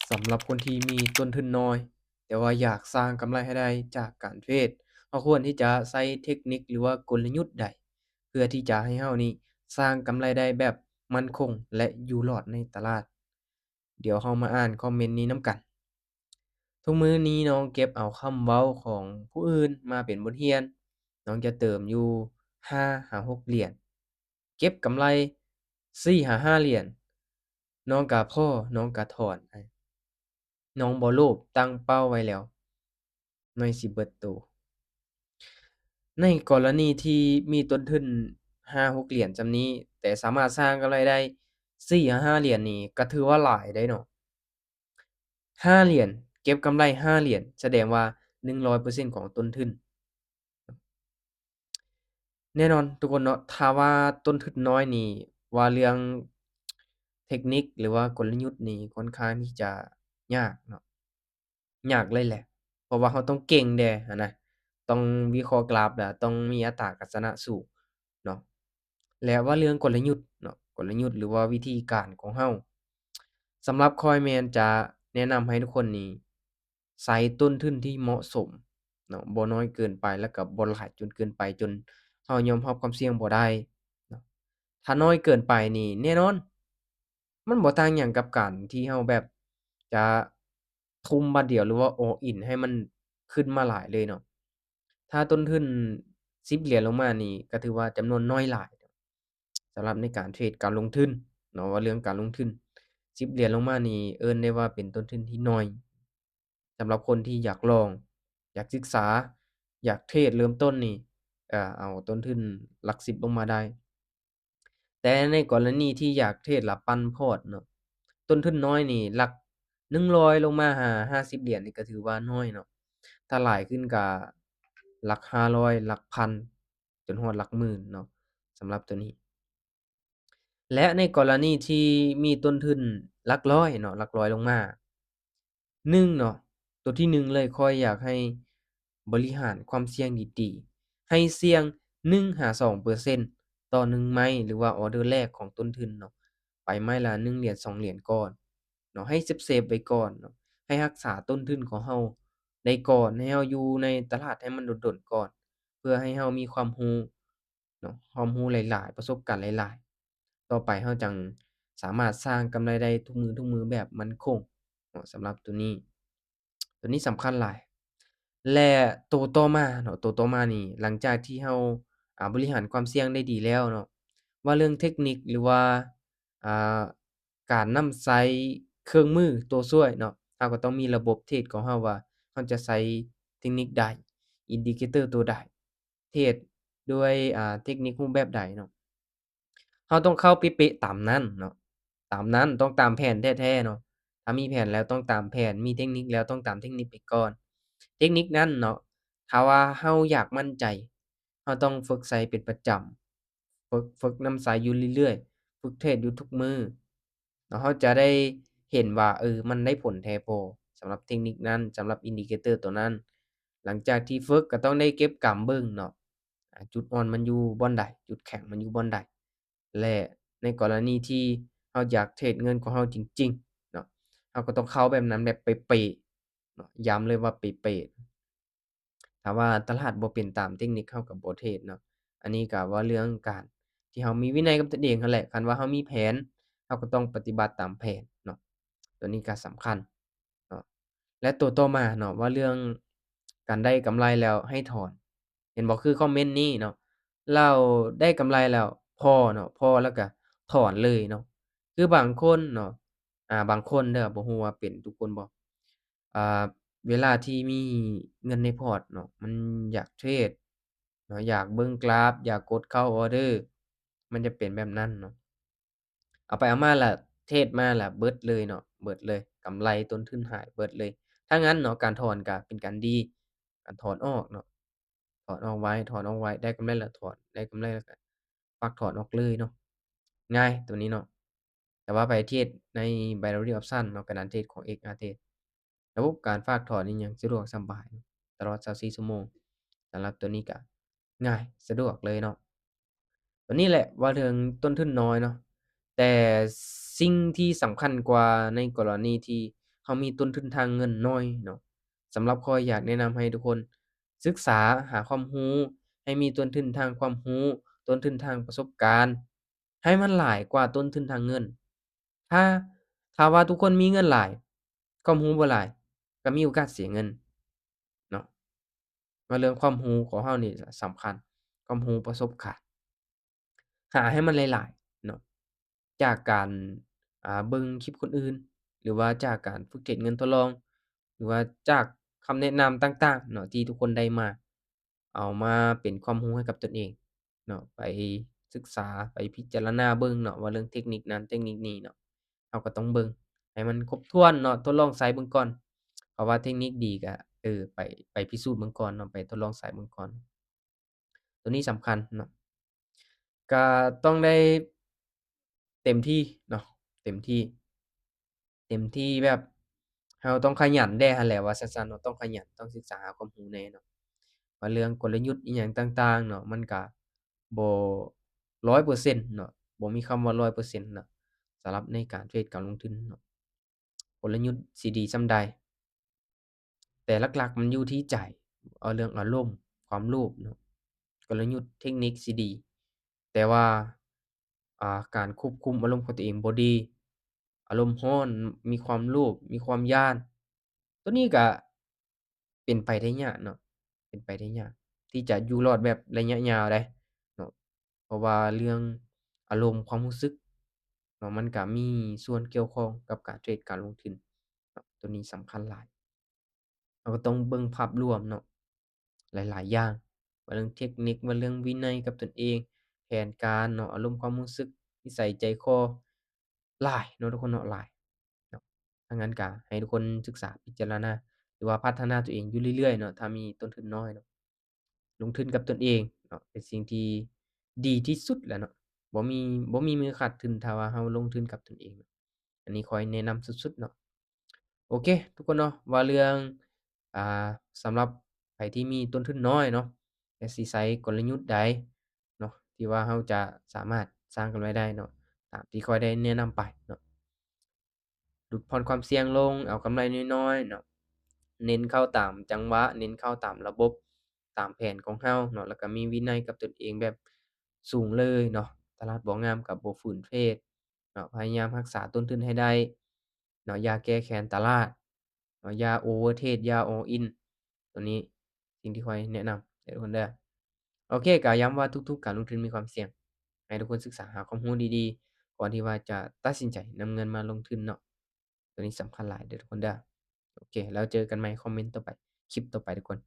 ສຳລັບຄົນທີ່ມີຕົ້ນທຶນນ້ອຍ ແຕ່ວ່າຢາກສ້າງກຳໄລໃຫ້ໄດ້ຈາກການເທຣດ, ເຮົາຄວນທີ່ຈະໃຊ້ເທັກນິກ ຫຼືວ່າກົນລະຍຸດໃດ ເພື່ອທີ່ຈະໃຫ້ເຮົານີ້ສ້າງກຳໄລໄດ້ແບບໝັ້ນຄົງ ແລະ ຢູ່ລອດໃນຕະຫຼາດ? ດຽວເຮົາມາອ່ານຄອມເມັນນີ້ນຳກັນ. ທຸກມື້ນີ້ນ້ອງເກັບເອົາຄຳເວົ້າຂອງຜູ້ອື່ນມາເປັນບົດຮຽນ. ນ້ອງຈະເຕີມຢູ່ຫ້າຫາຫົກຫຼຽນ, ເກັບກຳໄລສີ່ຫາຫ້າຫຼຽນ, ນ້ອງກະພໍ້ ນ້ອງກະຖອນ. ນ້ອງບໍ່ໂລບ, ຕັ້ງເປົ້າໄວ້ແລ້ວ ໜ້ອຍຊິເບິດໂຕ. ໃນກໍລະນີທີ່ມີຕົ້ນທຶນຫ້າຫົກຫຼຽນສ່ຳນີ້ ແຕ່ສາມາດສ້າງກຳໄລໄດ້ສີ່ຫາຫ້າຫຼຽນນີ້ ກະຖືວ່າຫຼາຍໄດ໋ເນາະ. ຫ້າຫຼຽນ ເກັບກຳໄລຫ້າຫຼຽນ ສະແດງວ່າໜຶ່ງຮ້ອຍເປີເຊັນຂອງຕົ້ນທຶນ. ແນ່ນອນທຸກຄົນເນາະ, ຖ້າວ່າຕົ້ນທຶນນ້ອຍນີ້ ວ່າເລື່ອງເທັກນິກ ຫຼືວ່າກົນລະຍຸດນີ້ ຂ້ອນຂ້າງທີ່ຈະຍາກເນາະ, ຍາກເລີຍແຫຼະ ເພາະວ່າເຮົາຕ້ອງເກັ່ງແດ່ຫັ້ນນະ, ຕ້ອງວິເຄາະກຣາຟ ແລະ ຕ້ອງມີອັດຕາການຊະນະສູງເນາະ. ແລະ ວ່າເລື່ອງກົນລະຍຸດເນາະ, ກົນລະຍຸດ ຫຼືວ່າວິທີການຂອງເຮົາ, ສຳລັບຂ້ອຍແມ່ນຈະແນະນຳໃຫ້ທຸກຄົນນີ້ ໃຊ້ຕົ້ນທຶນທີ່ເໝາະສົມເນາະ, ບໍ່ນ້ອຍເກີນໄປ ແລ້ວກໍບໍ່ຫຼາຍຈົນເກີນໄປ ຈົນເຮົາຍອມຮັບຄວາມສ່ຽງບໍ່ໄດ້ເນາະ. ຖ້ານ້ອຍເກີນໄປນີ້ ແນ່ນອນ ມັນບໍ່ຕ່າງຫຍັງກັບການທີ່ເຮົາແບບຈະທຸ່ມບາດດຽວ ຫຼືວ່າ all in ໃຫ້ມັນຂຶ້ນມາຫຼາຍເລີຍເນາະ. ຖ້າຕົ້ນທຶນສິບຫຼຽນລົງມານີ້ ກໍຖືວ່າຈຳນວນນ້ອຍຫຼາຍ ສຳລັບໃນການເທຣດການລົງທຶນເນາະ. ວ່າເລື່ອງການລົງທຶນ ສິບຫຼຽນລົງມານີ້ ເອີ້ນໄດ້ວ່າເປັນຕົ້ນທຶນທີ່ໜ້ອຍ ສຳລັບຄົນທີ່ຢາກລອງ, ຢາກສຶກສາ, ຢາກເທຣດເລີ່ມຕົ້ນນີ້ ເອົາຕົ້ນທຶນຫຼັກສິບລົງມາໄດ້. ແຕ່ໃນກໍລະນີທີ່ຢາກເທຣດລະປັ່ນພອດເນາະ, ຕົ້ນທຶນນ້ອຍນີ້ ຫຼັກໜຶ່ງຮ້ອຍລົງມາຫາຫ້າສິບຫຼຽນນີ້ ກໍຖືວ່ານ້ອຍເນາະ. ຖ້າຫຼາຍຂຶ້ນກໍຫຼັກຫ້າຮ້ອຍ, ຫຼັກພັນ ຈົນຮອດຫຼັກໝື່ນເນາະ ສຳລັບໂຕນີ້. ແລະ ໃນກໍລະນີທີ່ມີຕົ້ນທຶນຫຼັກຮ້ອຍເນາະ, ຫຼັກຮ້ອຍລົງມາ, ໜຶ່ງເນາະ, ໂຕທີໜຶ່ງເລີຍ ຂ້ອຍຢາກໃຫ້ບໍລິຫານຄວາມສ່ຽງດີໆ, ໃຫ້ສ່ຽງໜຶ່ງຫາສອງເປີເຊັນຕໍ່ໜຶ່ງໄມ້ ຫຼືວ່າອໍເດີແລກຂອງຕົ້ນທຶນເນາະ, ໄປໄມ້ລະໜຶ່ງຫຼຽນ ສອງຫຼຽນກ່ອນເນາະ, ໃຫ້ເຊບໆໄວ້ກ່ອນເນາະ, ໃຫ້ຮັກສາຕົ້ນທຶນຂອງເຮົາໄດ້ກ່ອນ, ໃຫ້ເຮົາຢູ່ໃນຕະຫຼາດໃຫ້ມັນດົນໆກ່ອນ ເພື່ອໃຫ້ເຮົາມີຄວາມຮູ້ເນາະ, ຄວາມຮູ້ຫຼາຍໆ, ປະສົບການຫຼາຍໆ, ຕໍ່ໄປເຮົາຈັ່ງສາມາດສ້າງກຳໄລໄດ້ທຸກມື້ໆແບບໝັ້ນຄົງເນາະ. ສຳລັບໂຕນີ້ ໂຕນີ້ສຳຄັນຫຼາຍ. ແລະ ໂຕຕໍ່ມາເນາະ, ໂຕຕໍ່ມານີ້ ຫຼັງຈາກທີ່ເຮົາ ອາ ບໍລິຫານຄວາມສ່ຽງໄດ້ດີແລ້ວເນາະ, ວ່າເລື່ອງເທັກນິກ ຫຼືວ່າ ອາ ການນຳໃຊ້ເຄື່ອງມືໂຕຊ່ວຍເນາະ, ເຮົາກໍຕ້ອງມີລະບົບເທຣດຂອງເຮົາວ່າ ເຮົາຈະໃຊ້ເທັກນິກໃດ, ອິນດິເຄເຕີໂຕໃດ, ເທຣດດ້ວຍ ອາ ເທັກນິກຮູບແບບໃດເນາະ. ເຮົາຕ້ອງເຂົ້າເປະໆຕາມນັ້ນເນາະ, ຕາມນັ້ນ, ຕ້ອງຕາມແຜນແທ້ໆເນາະ. ຖ້າມີແຜນແລ້ວຕ້ອງຕາມແຜນ, ມີເທັກນິກແລ້ວຕ້ອງຕາມເທັກນິກໄປກ່ອນ. ເທັກນິກນັ້ນເນາະ, ຖ້າວ່າເຮົາຢາກໝັ້ນໃຈ, ເຮົາຕ້ອງຝຶກໃຊ້ເປັນປະຈຳ, ຝຶກ, ຝຶກນຳໃຊ້ຢູ່ເລື້ອຍໆ, ຝຶກເທຣດຢູ່ທຸກມື້ເນາະ, ເຮົາຈະໄດ້ເຫັນວ່າ ເອີ ມັນໄດ້ຜົນແທ້ບໍ່ ສຳລັບເທັກນິກນັ້ນ, ສຳລັບອິນດິເຄເຕີໂຕນັ້ນ. ຫຼັງຈາກທີ່ຝຶກກໍຕ້ອງໄດ້ເກັບກຳເບິ່ງເນາະ, ອາ ຈຸດອ່ອນມັນຢູ່ບ່ອນໃດ, ຈຸດແຂງມັນຢູ່ບ່ອນໃດ. ແລະ ໃນກໍລະນີທີ່ເຮົາຢາກເທຣດເງິນຂອງເຮົາຈິງໆເນາະ, ເຮົາກໍຕ້ອງເຂົ້າແບບນັ້ນ ແບບເປະໆເນາະ, ຢ້ຳເລີຍວ່າເປະໆ. ຖ້າວ່າຕະຫຼາດບໍ່ເປັນຕາມເຕັກນິກ ເຮົາກໍບໍ່ເທຣດເນາະ. ອັນນີ້ກໍເວົ້າເລື່ອງການທີ່ເຮົາມີວິໄນກັບຕົນເອງຫັ້ນແຫຼະ. ຄັນວ່າເຮົາມີແຜນ ເຮົາກໍຕ້ອງປະຕິບັດຕາມແຜນເນາະ. ຕົວນີ້ກໍສຳຄັນເນາະ. ແລະ ຕົວຕໍ່ມາເນາະ ວ່າເລື່ອງການໄດ້ກຳໄລແລ້ວໃຫ້ຖອນ. ເຫັນບໍ່? ຄືຄອມເມັນນີ້ເນາະ, ລາວໄດ້ກຳໄລແລ້ວພໍ້ເນາະ, ພໍ້ແລ້ວກໍຖອນເລີຍເນາະ. ຄືບາງຄົນເນາະ, ອາ, ບາງຄົນເດີ, ບໍ່ຮູ້ວ່າເປັນທຸກຄົນບໍ່, ອາ, ເວລາທີ່ມີເງິນໃນພອດເນາະ, ມັນຢາກເທຣດເນາະ, ຢາກເບິ່ງກຣາຟ, ຢາກກົດເຂົ້າອອເດີ, ມັນຈະເປັນແບບນັ້ນເນາະ. ເອົາໄປເອົາມາລະ ເທຣດມາລະເບິດເລີຍເນາະ, ເບິດເລີຍ, ກຳໄລຕົ້ນທຶນຫາຍເບິດເລີຍ. ຖ້າງນັ້ນເນາະ, ການຖອນກະເປັນການດີ, ການຖອນອອກເນາະ, ຖອນອອກໄວ, ຖອນອອກໄວ, ໄດ້ກຳໄລລະຖອນ, ໄດ້ກຳໄລລະກະຝາກຖອນອອກເລີຍເນາະ, ງ່າຍຕົວນີ້ເນາະ. ແຕ່ວ່າໄປເທຣດໃນ Binary Option ເນາະ, ກະດານເທຣດຂອງ ເອັກອາເທຣດ, ລະບົບການຝາກຖອນອີ່ຫຍັງສະດວກສະບາຍ ຕະຫຼອດຊາວສີ່ຊົ່ວໂມງ. ສຳລັບຕົວນີ້ກະງ່າຍສະດວກເລີຍເນາະ. ຕົວນີ້ແຫຼະ ເວົ້າເຖິງຕົ້ນທຶນນ້ອຍເນາະ, ແຕ່ສິ່ງທີ່ສຳຄັນກວ່າໃນກໍລະນີທີ່ ຮົາມີຕົ້ນທຶນທາງເງິນໜ້ອຍເນາະ. ສຳລັບຂ້ອຍຢາກແນະນຳໃຫ້ທຸກຄົນສຶກສາຫາຄວາມຮູ້ ໃຫ້ມີຕົ້ນທຶນທາງຄວາມຮູ້ ຕົ້ນທຶນທາງປະສົບການ ໃຫ້ມັນຫຼາຍກວ່າຕົ້ນທຶນທາງເງິນ. ຖ້າ ຖ້າວ່າທຸກຄົນມີເງິນຫຼາຍ ຄວາມຮູ້ບໍ່ຫຼາຍ ກໍມີໂອກາດເສຍເງິນເນາະ. ວ່າເລື່ອງຄວາມຮູ້ຂອງເຮົານີ້ສຳຄັນ, ຄວາມຮູ້ປະສົບການ ຫາໃຫ້ມັນຫຼາຍໆເນາະ ຈາກການ ອ່າ ເບິ່ງຄລິບຄົນອື່ນ ຫຼືວ່າຈາກການຝຶກເທຣດເງິນທົດລອງ ຫຼືວ່າຈາກຄຳແນະນຳຕ່າງໆເນາະ ທີ່ທຸກຄົນໄດ້ມາ ເອົາມາເປັນຄວາມຮູ້ໃຫ້ກັບຕົນເອງເນາະ, ໄປສຶກສາ ໄປພິຈາລະນາເບິ່ງເນາະ ວ່າເລື່ອງເທັກນິກນັ້ນເທັກນິກນີ້ເນາະ ເຮົາກໍຕ້ອງເບິ່ງໃຫ້ມັນຄົບຖ້ວນເນາະ, ທົດລອງໃຊ້ເບິ່ງກ່ອນ. ເພາະວ່າເທັກນິກດີກໍ ເອີ ໄປ ໄປພິສູດເບິ່ງກ່ອນເນາະ, ໄປທົດລອງໃຊ້ເບິ່ງກ່ອນ. ຕົວນີ້ສຳຄັນເນາະ, ກະຕ້ອງໄດ້ເຕັມທີ່ເນາະ, ເຕັມທີ່ ເຕັມທີ່ແບບເຮົາຕ້ອງຂະຫຍັນແດ່ຫັ້ນແຫຼະ ວ່າຊັ້ນໆເນາະ, ຕ້ອງຂະຫຍັນ ຕ້ອງສຶກສາຫາຄວາມຮູ້ແດ່ເນາະ. ວ່າເລື່ອງກົນລະຍຸດອີ່ຫຍັງຕ່າງໆເນາະ ມັນກະບໍ່ຮ້ອຍເປີເຊັນເນາະ, ບໍ່ມີຄຳວ່າຮ້ອຍເປີເຊັນເນາະ ສຳລັບໃນການເທຣດການລົງທຶນເນາະ. ກົນລະຍຸດຊິດີສ່ຳໃດ ແຕ່ຫຼັກໆມັນຢູ່ທີ່ໃຈ, ເອົາເລື່ອງອາລົມ ຄວາມໂລບເນາະ, ກົນລະຍຸດເທັກນິກຊິດີ ແຕ່ວ່າ ອ່າ ການຄວບຄຸມອາລົມຂອງຕົວເອງບໍ່ດີ, ອາລົມຮ້ອນ, ມີຄວາມໂລບ, ມີຄວາມຢ້ານ, ຕົວນີ້ກະເປັນໄປໄດ້ຍາກເນາະ, ເປັນໄປໄດ້ຍາກທີ່ຈະຢູ່ລອດແບບໄລຍະຍາວໄດ໋ເນາະ. ເພາະວ່າເລື່ອງອາລົມຄວາມຮູ້ສຶກເນາະ ມັນກະມີສ່ວນກ່ຽວຂ້ອງກັບການເທຣດການລົງທຶນເນາະ, ຕົວນີ້ສຳຄັນຫຼາຍ. ເຮົາກໍຕ້ອງເບິ່ງພາບລວມເນາະ ຫຼາຍໆຢ່າງ, ວ່າເລື່ອງເທັກນິກ, ວ່າເລື່ອງວິໄນກັບຕົນເອງ, ແຜນການເນາະ, ອາລົມຄວາມຮູ້ສຶກ, ນິໄສໃຈຄໍ, ຫຼາຍເນາະທຸກຄົນເນາະ, ຫຼາຍເນາະ. ທາງນັ້ນກະໃຫ້ທຸກຄົນສຶກສາພິຈາລະນາ ຫຼືວ່າພັດທະນາຕົວເອງຢູ່ເລື້ອຍໆເນາະ, ຖ້າມີຕົ້ນທຶນນ້ອຍເນາະ. ລົງທຶນກັບຕົນເອງເນາະ ເປັນສິ່ງທີ່ດີທີ່ສຸດແລ້ວເນາະ, ບໍ່ມີ ບໍ່ມີມື້ຂາດທຶນຖ້າວ່າເຮົາລົງທຶນກັບຕົນເອງເນາະ. ອັນນີ້ຂ້ອຍແນະນຳສຸດໆເນາະ. ໂອເຄ ທຸກຄົນເນາະ, ວ່າເລື່ອງ ອ່າ ສຳລັບໃຜທີ່ມີຕົ້ນທຶນນ້ອຍເນາະ ແລະ ຊິໃຊ້ກົນລະຍຸດໃດເນາະ ທີ່ວ່າເຮົາຈະສາມາດສ້າງກຳໄລໄດ້ເນາະ ຕາມທີ່ຂ້ອຍໄດ້ແນະນຳໄປເນາະ. ຫຼຸດຜ່ອນຄວາມສ່ຽງລົງ, ເອົາກຳໄລນ້ອຍໆເນາະ, ເນັ້ນເຂົ້າຕາມຈັງຫວະ, ເນັ້ນເຂົ້າຕາມລະບົບ, ຕາມແຜນຂອງເຮົາເນາະ, ແລ້ວກໍມີວິໄນກັບຕົນເອງແບບສູງເລີຍເນາະ. ຕະຫຼາດບໍ່ງາມກໍບໍ່ຝືນເທຣດເນາະ, ພະຍາຍາມຮັກສາຕົ້ນທຶນໃຫ້ໄດ້ເນາະ, ຢ່າແກ້ແຄ້ນຕະຫຼາດເນາະ, ຢ່າໂອເວີເທຣດ, ຢ່າ all in. ຕົວນີ້ສິ່ງທີ່ຂ້ອຍແນະນຳເດີທຸກຄົນເດີ. ໂອເຄ ກໍຢ້ຳວ່າທຸກໆການລົງທຶນມີຄວາມສ່ຽງ, ໃຫ້ທຸກຄົນສຶກສາຫາຄວາມຮູ້ດີໆ ກ່ອນທີ່ວ່າຈະຕັດສິນໃຈນຳເງິນມາລົງທຶນເນາະ. ຕົວນີ້ສຳຄັນຫຼາຍເດີທຸກຄົນເດີ. ໂອເຄ ແລ້ວເຈີກັນໃໝ່ຄອມເມັນຕໍ່ໄປ ຄລິບຕໍ່ໄປທຸກຄົນ.